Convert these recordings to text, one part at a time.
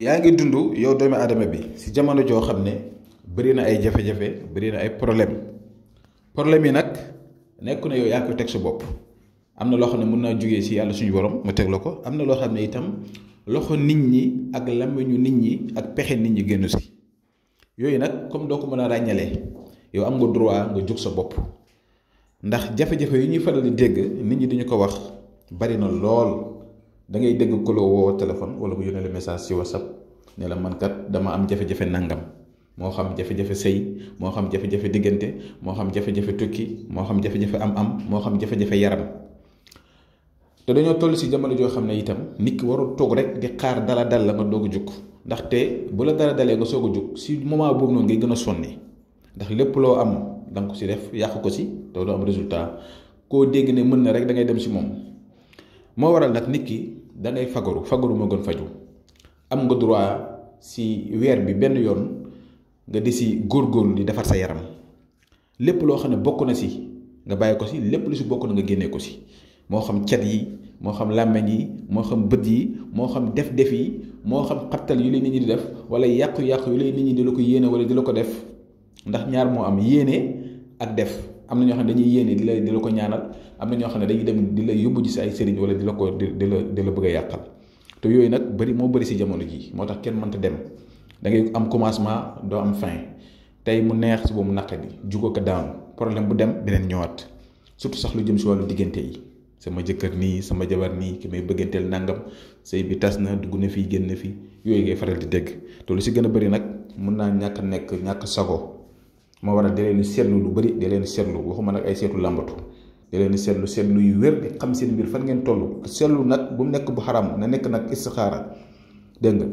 yaa ngi dund yow doomi aadama bi si jamono joo xam ne bëri na ay jafe-jafe bëri na ay problème yi nag nekku ne yow yaa koy teg sa bopp. am na loo xam ne mën naa jógee si yàlla suñu borom mu teg la ko, am na loo xam ne itam loxo nit ñi ak làmmiñu nit ñi ak pexe nit ñi génn si yooyu nag comme doo ko mën a ràññalee yow am nga droit nga jóg sa bopp. ndax jafe-jafe yi ñuy faral di dégg nit ñi dañu ko wax bari na lool. da ngay dégg ko la woo téléphone wala mu yónnee la message ci WhatsApp ne la man kat dama am jafe-jafe nangam, moo xam jafe-jafe sëy, moo xam jafe-jafe diggante, moo xam jafe-jafe tukki, moo xam jafe-jafe am-am, moo xam jafe-jafe yaram. te dañoo toll ci jamono joo xam ne itam nit ki warul toog rek di xaar dala dal la nga doog a jug, ndaxte bu la dala dalee nga soog a jug ci moment boobu noonu ngay gën a sonni. ndax lépp loo am da nga ko ci def yàq ko ci te doo am résultat. koo dégg ne mën na rek da ngay dem ci moom. moo waral nag nit ki da ngay fagaru moo gën faju. am nga droit ci weer bi benn yoon nga di ci góorgóorlu di defar sa yaram. lépp loo xam ne bokk na ci nga bàyyi ko ci, lépp lu ci bokk na nga génnee ko ci. moo xam cat yi, moo xam làmmeñ yi, moo xam bët yi, moo xam def yi, moo xam xattal yu lay nit ñi di def wala yàqu-yàqu yu lay nit ñi di la ko yéene wala di la ko def. ndax ñaar moo am, yéene ak def. am na ñoo xam ne dañuy yéene di la ko ñaanal, am na ñoo xam ne dañuy dem di la yóbbu ci ay sëriñ wala di la bëgg a yàqal. te yooyu nag moo bëri ci jamono ji, moo tax kenn mënta dem. da ngay am commencement doo am fin. tey mu neex si boobu mu naqadi jugo ko daanu problème bu dem beneen ñëwaat. surtout sax lu jëm si wàllu diggante yi, sama jëkkër nii, sama jabar nii, ki may bëgganteel nangam, sëy bi tas na, dugg na fii génn na fii, yooyu ngay faral di dégg. te lu si gën a bëri nag mun naa ñàkk sago. moo waral da leen seetlu lu bëri, da leen seetlu, waxuma nag ay seetu làmbatu, da leen seetlu yu wér di xam seen mbir fan ngeen toll. seetlu nag bu mu nekk bu xaraam, na nekk nag istixaara. dégg nga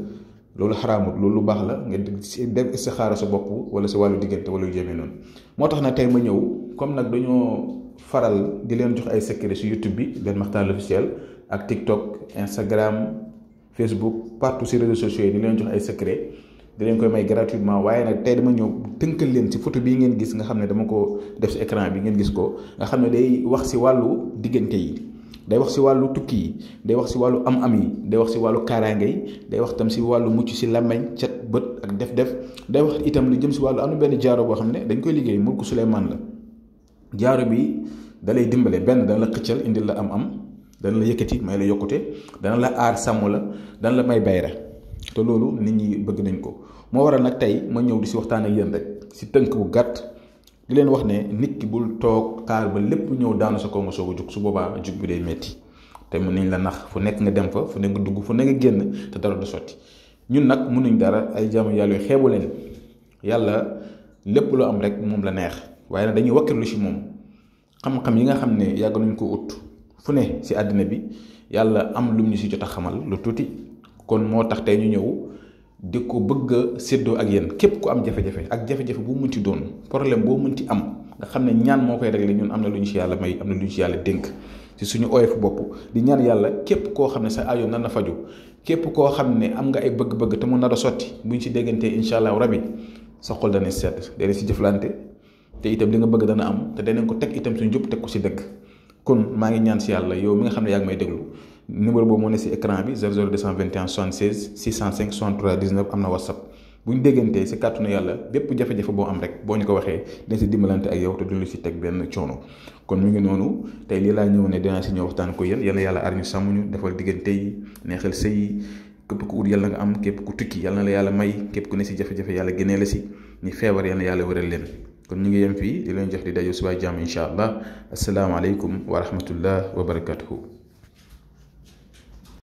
loolu xaraamut, loolu lu baax la nga def istixaara sa bopp wala sa wàllu diggante wala yu jëmee noonu. moo tax nag tey ma ñëw comme nag dañoo faral di leen jox ay secret si YouTube bi Ben Makhtar l'officiel ak TikTok, Instagram, Facebook, partout si réseaux sociaux yi di leen jox ay secret. di leen koy may gratuitement. waaye nag tey dama ñëw tënkal leen ci photo bii ngeen gis nga xam ne dama ko def ci écran bi ngeen gis ko, nga xam ne day wax ci wàllu diggante yi, day wax ci wàllu tukki yi, day wax ci wàllu am-am yi, day wax ci wàllu kaaraange yi, day wax tam ci wàllu mucc ci làmmeñ, cat, bët ak def-def. day wax itam lu jëm ci wàllu am na benn jaaro boo xam ne dañ koy liggéey Mulku Suleymaan la. jaaro bi da lay dimbale, benn dana la xëccal indil la am-am, dana la yëkkati may la yokkute, dana la aar sàmm la, dana la may bayra. te loolu nit ñi bëgg nañ ko. moo waral nag tey ma ñëw di ci waxtaan ak yéen rek ci tënk bu gàtt di leen wax ne nit ki bul toog xaar ba lépp ñëw daanu sa kaw nga soog a jug. su boobaa jug bi day metti te mën nañ la nax, fu nekk nga dem fa, fu nekk nga dugg, fu nekk nga génn te dara du sotti. ñun nag mënuñ dara, ay jaamu yàlla yu xeebu leen. yàlla lépp lu am rek moom la neex, waaye nag dañuy wakkirlu ci moom. xam-xam yi nga xam ne yàgg nañ ko ut fu ne ci àddina bi, yàlla am lu ñu ci jot a xamal lu tuuti. kon moo tax tey ñu ñëw di ko bëgg a séddoo ak yéen. képp ku am jafe-jafe ak jafe-jafe boo mënti doon, problème boo mënti am, nga xam ne ñaan moo koy réglé, ñun am na lu ñu ci yàlla may, am na lu ñu ci yàlla dénk ci suñu oyof bopp di ñaan yàlla. képp koo xam ne sa aajo nar na faju, képp koo xam ne am nga ay bëgg-bëgg te mu nar a sotti, buñ ci déggantee incha allah rabi sa xol dana sedd, dana ci jëflante te itam li nga bëgg dana am te danañ ko teg itam suñu jub teg ko ci dëgg. kon maa ngi ñaan ci yàlla, yow mi nga xam ne yaa ngi may déglu, numéro boobu moo ne ci écran bi 00221 76 605 63 19 am na WhatsApp. bu ñu déggantee ci kàttanu yàlla bépp jafe-jafe boo am rek boo ñu ko waxee dina ci dimbalante ak yow te duñu ci teg benn coono. kon mu ngi noonu tey lii laa ñëw ne dinaa ci ñëw waxtaan ko yéen. yàlla aar ñu sàmm ñu, defal diggante yi, neexal sëy yi. képp ku ut yàlla nga am, képp ku tukki yàlla na la yàlla may, képp ku ne ci jafe-jafe yàlla génnee la ci, ñi feebar yàlla wëral leen. kon ñu ngi yem fii di leen jox di daje suba jàmm incha allah. asalaamaaleykum wa rahmatullah wa barakatuhu.